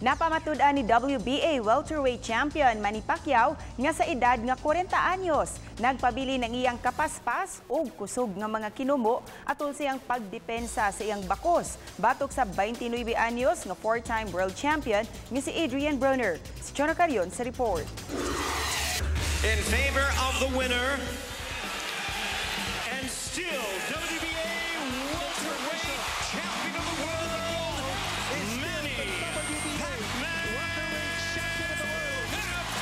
Napamatud-an ni WBA welterweight champion Manny Pacquiao nga sa edad nga 40 anyos, nagpabilin ang iyang kapaspas ug kusog nga mga kinumo atol sa iyang pagdepensa sa iyang bakos batok sa 29 anyos nga four-time world champion nga si Adrian Broner. Si Chona Carion sa report. In favor of the winner and still WBA welterweight champion of the world, Manny "Pacman"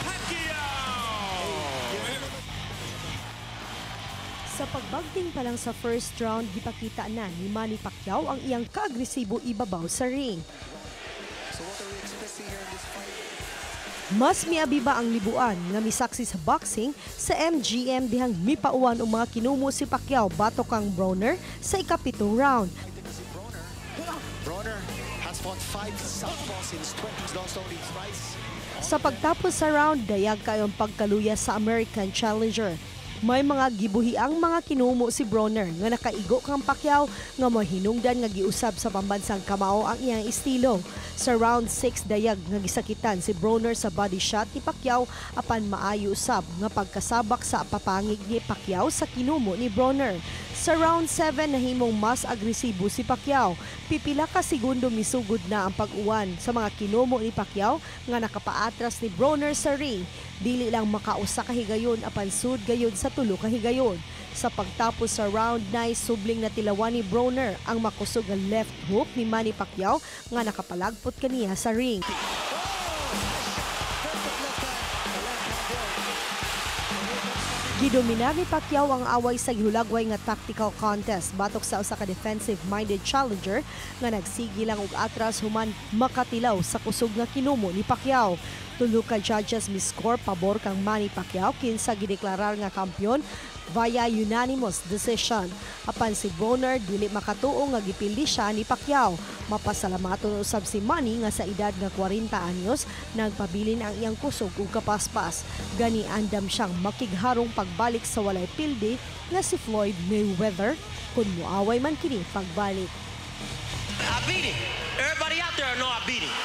Pacquiao. Sa pagbagting pa lang sa first round, gipakita na ni Manny Pacquiao ang iyang kaagresibo ibabaw sa ring. So what are we expecting here in this fight? Mas miabiba ang libuan nga misaksi sa boxing sa MGM dihang mipauwan og mga kinumo si Pacquiao batok kang Broner sa ikapitong round. Si Broner. Broner has fought five southpaws in his 20s, lost only twice. Sa pagtapos sa round, dayag kayong pagkaluya sa American Challenger. May mga gibuhi ang mga kinumo si Broner nga nakaigo kang Pacquiao nga mahinungdan nga giusab sa pambansang kamao ang iyang estilo. Sa round 6, dayag nga gisakitan si Broner sa body shot ni Pacquiao apan maayo usab nga pagkasabak sa papangig ni Pacquiao sa kinumo ni Broner. Sa round 7, nahimong mas agresibo si Pacquiao. Pipila ka segundo, misugod na ang pag-uwan sa mga kinumo ni Pacquiao nga nakapaatras ni Broner sa ring. Dili lang makausa ka higayon apan sud gayon sa tulo ka higayon. Sa pagtapos sa round 9, subling natilawan ni Broner ang makusog nga left hook ni Manny Pacquiao nga nakapalagpot kaniya sa ring. Perfect left hand. The left hand there. Gidominar ni Pacquiao ang away sa gihulagway nga tactical contest batok sa usa ka defensive-minded challenger nga nagsigi lang og atras human makatilaw sa kusog nga kinumo ni Pacquiao. Tulo ka judges mi-score pabor kang Manny Pacquiao, kinsa gideklarar nga kampeon via unanimous decision. Apan si Broner, dili makatuo nga gipildi siya ni Pacquiao. Mapasalamaton usab si Manny nga sa edad nga 40 anyos, nagpabilin ang iyang kusog ug kapaspas. Gani andam siyang makigharong pagbalik sa walay pildi nga si Floyd Mayweather kung muaway man kini pagbalik. I beat him. Everybody out there know I beat him.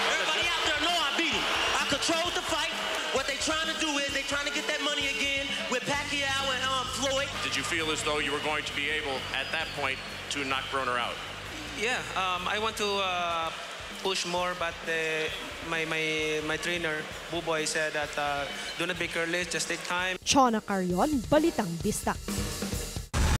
Everybody out there know I beat him. I controlled the fight. What they trying to do is they trying to get that money again with Pacquiao and Floyd. Did you feel as though you were going to be able, at that point, to knock Broner out? Yeah, I want to push more, but my trainer, Buboy, said that do not be careless, just take time. Chona Carion, Balitang Bisdak.